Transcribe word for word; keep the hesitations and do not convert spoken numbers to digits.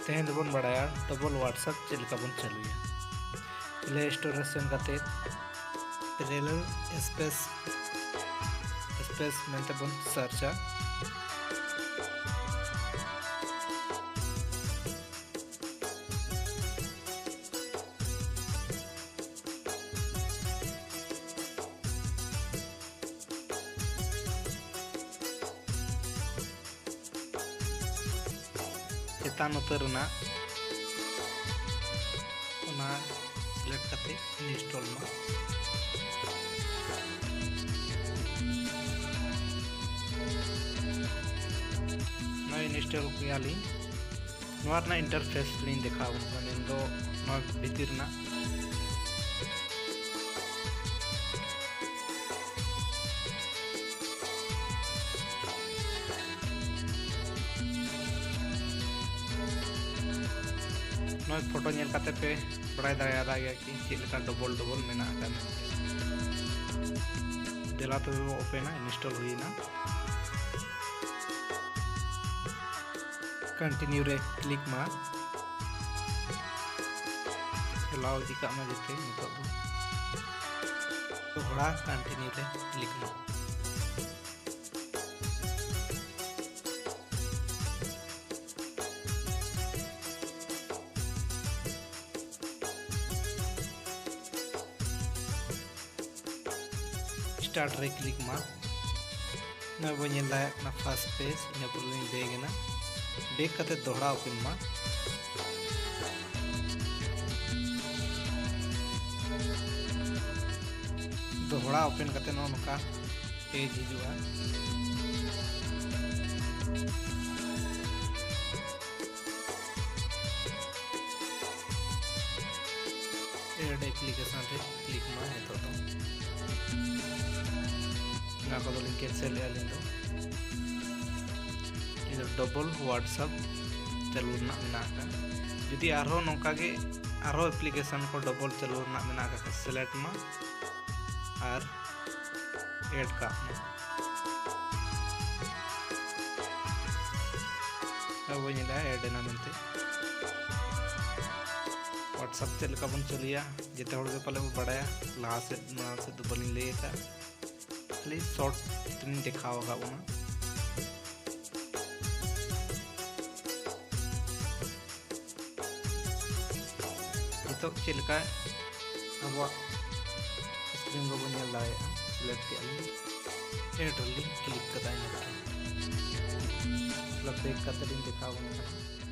ᱛᱮᱦᱮᱧ ᱫᱚᱵᱚᱱ ᱵᱟᱲᱟᱭᱟ ᱰᱚᱵᱚᱞ WhatsApp ᱪᱮᱫ ᱞᱮᱠᱟ ᱵᱚᱱ ᱪᱟᱹᱞᱩᱭᱟ᱾ ᱯᱞᱮ ᱥᱴᱳᱨ ᱨᱮ ᱥᱮᱱ ᱠᱟᱛᱮ ᱯᱮᱨᱟᱞᱮᱞ ᱥᱯᱮᱥ ᱥᱯᱮᱥ ᱢᱮᱱᱛᱮ ᱵᱚᱱ ᱥᱟᱨᱪᱟ᱾ ᱪᱮᱛᱟᱱ ᱩᱛᱟᱹᱨ ᱨᱮᱱᱟᱜ ᱚᱱᱟ ᱥᱤᱞᱮᱠᱴ ᱠᱟᱛᱮ ᱤᱱᱥᱴᱚᱞ ᱢᱟ᱾ ᱱᱚᱣᱟ ᱤᱱᱥᱴᱚᱞ ᱠᱮᱜᱼᱟ ᱞᱤᱧ᱾ ᱱᱚᱣᱟ ᱨᱮᱱᱟᱜ ᱤᱱᱴᱟᱨᱯᱷᱮᱥ ᱞᱤᱧ ᱫᱮᱠᱷᱟᱣ ᱟᱵᱚᱱ ᱠᱟᱱᱟ, ᱢᱮᱱᱫᱚ ᱱᱚᱣᱟ ᱵᱷᱤᱛᱤᱨ ᱨᱮᱱᱟᱜ᱾ ᱱᱚᱜᱼᱚᱭ ᱯᱷᱳᱴᱳ ᱧᱮᱞ ᱠᱟᱛᱮ ᱯᱮ ᱵᱟᱲᱟᱭ ᱫᱟᱲᱮᱭᱟᱫᱟ ᱜᱮᱭᱟ ᱠᱤ ᱪᱮᱫ ᱞᱮᱠᱟ ᱰᱚᱵᱚᱞ ᱰᱚᱵᱚᱞ ᱢᱮᱱᱟᱜ ᱟᱠᱟᱫ ᱢᱮᱱᱛᱮ᱾ ᱫᱮᱞᱟ ᱛᱚᱵᱮ ᱵᱚ ᱳᱯᱮᱱᱟ, ᱤᱱᱥᱴᱚᱞ ᱦᱩᱭᱮᱱᱟ᱾ ᱠᱚᱱᱴᱤᱱᱤᱭᱩ ᱨᱮ ᱠᱞᱤᱠ ᱢᱟ᱾ ᱪᱟᱞᱟᱣ ᱤᱫᱤ ᱠᱟᱜ ᱢᱟ ᱡᱚᱛᱚ ᱱᱤᱛᱚᱜ ᱫᱚ᱾ ᱫᱚᱦᱲᱟ ᱠᱚᱱᱴᱤᱱᱤᱭᱩ ᱨᱮ ᱠᱞᱤᱠ ᱢᱟ᱾ ᱥᱴᱟᱨᱴ ᱨᱮ ᱠᱞᱤᱠ ᱢᱟ᱾ ᱱᱚᱜᱼᱚᱭ ᱵᱚᱱ ᱧᱮᱞ ᱫᱟᱲᱮᱭᱟᱜ ᱠᱟᱱᱟ ᱯᱷᱟᱨᱥᱴ ᱯᱮᱡᱽ, ᱤᱱᱟᱹ ᱯᱚᱨᱮ ᱞᱤᱧ ᱵᱮᱠ ᱮᱱᱟ᱾ ᱵᱮᱠ ᱠᱟᱛᱮ ᱫᱚᱦᱲᱟ ᱳᱯᱮᱱ ᱢᱟ᱾ ᱫᱚᱦᱲᱟ ᱳᱯᱮᱱ ᱠᱟᱛᱮ ᱱᱚᱜᱼᱚ ᱱᱚᱝᱠᱟ ᱯᱮᱡᱽ ᱦᱤᱡᱩᱜᱼᱟ᱾ ᱮᱰ ᱮᱯᱞᱤᱠᱮᱥᱚᱱ ᱨᱮ ᱠᱞᱤᱠ ᱢᱟ ᱱᱤᱛᱚᱜ ᱫᱚ᱾ ᱚᱱᱟ ᱠᱚᱫᱚ ᱞᱤᱧ ᱠᱮᱱᱥᱮᱞ ᱮᱫᱼᱟ ᱟᱹᱞᱤᱧ ᱫᱚ᱾ ᱱᱤᱭᱟᱹ ᱫᱚ ᱰᱚᱵᱚᱞ WhatsApp ᱪᱟᱹᱞᱩ ᱨᱮᱱᱟᱜ ᱢᱮᱱᱟᱜ ᱟᱠᱟᱫ᱾ ᱡᱩᱫᱤ ᱟᱨᱦᱚᱸ ᱱᱚᱝᱠᱟ ᱜᱮ ᱟᱨᱦᱚᱸ ᱮᱯᱞᱤᱠᱮᱥᱚᱱ ᱠᱚ ᱰᱚᱵᱚᱞ ᱪᱟᱹᱞᱩ ᱨᱮᱱᱟᱜ ᱢᱮᱱᱟᱜ ᱟᱠᱟᱫ ᱠᱷᱟᱱ ᱥᱤᱞᱮᱠᱴ ᱢᱟ ᱟᱨ ᱮᱰ ᱠᱟᱜ ᱢᱟ᱾ ᱟᱵᱚ ᱧᱮᱞᱟ ᱮᱰ ᱮᱱᱟ ᱢᱮᱱᱛᱮ᱾ ᱥᱟᱵ ᱪᱮᱫ ᱞᱮᱠᱟ ᱵᱚᱱ ᱪᱟᱹᱞᱩᱭᱟ, ᱡᱚᱛᱚ ᱦᱚᱲ ᱜᱮ ᱯᱟᱞᱮ ᱵᱚ ᱵᱟᱲᱟᱭᱟ, ᱞᱟᱦᱟ ᱥᱮᱫ ᱢᱟᱲᱟᱝ ᱥᱮᱫ ᱫᱚ ᱵᱟᱹᱞᱤᱧ ᱞᱟᱹᱭ ᱟᱠᱟᱫ, ᱠᱷᱟᱹᱞᱤ ᱥᱚᱨᱴ ᱛᱮᱞᱤᱧ ᱫᱮᱠᱷᱟᱣ ᱟᱠᱟᱫ ᱵᱚᱱᱟ᱾ ᱱᱤᱛᱚᱜ ᱪᱮᱫ ᱞᱮᱠᱟ ᱟᱵᱚᱣᱟᱜ ᱥᱠᱨᱤᱱ ᱨᱮᱵᱚᱱ ᱧᱮᱞ ᱫᱟᱲᱮᱭᱟᱜᱼᱟ, ᱥᱤᱞᱮᱠᱴ ᱠᱮᱫᱼᱟ ᱞᱤᱧ, ᱮᱰ ᱨᱮᱞᱤᱧ ᱠᱞᱤᱠ ᱠᱟᱫᱟ, ᱤᱱᱟᱹ ᱠᱷᱟᱱ ᱵᱮᱠ ᱠᱟᱛᱮ ᱞᱤᱧ ᱫᱮᱠᱷᱟᱣ ᱟᱵᱚᱱ ᱠᱟᱱᱟ᱾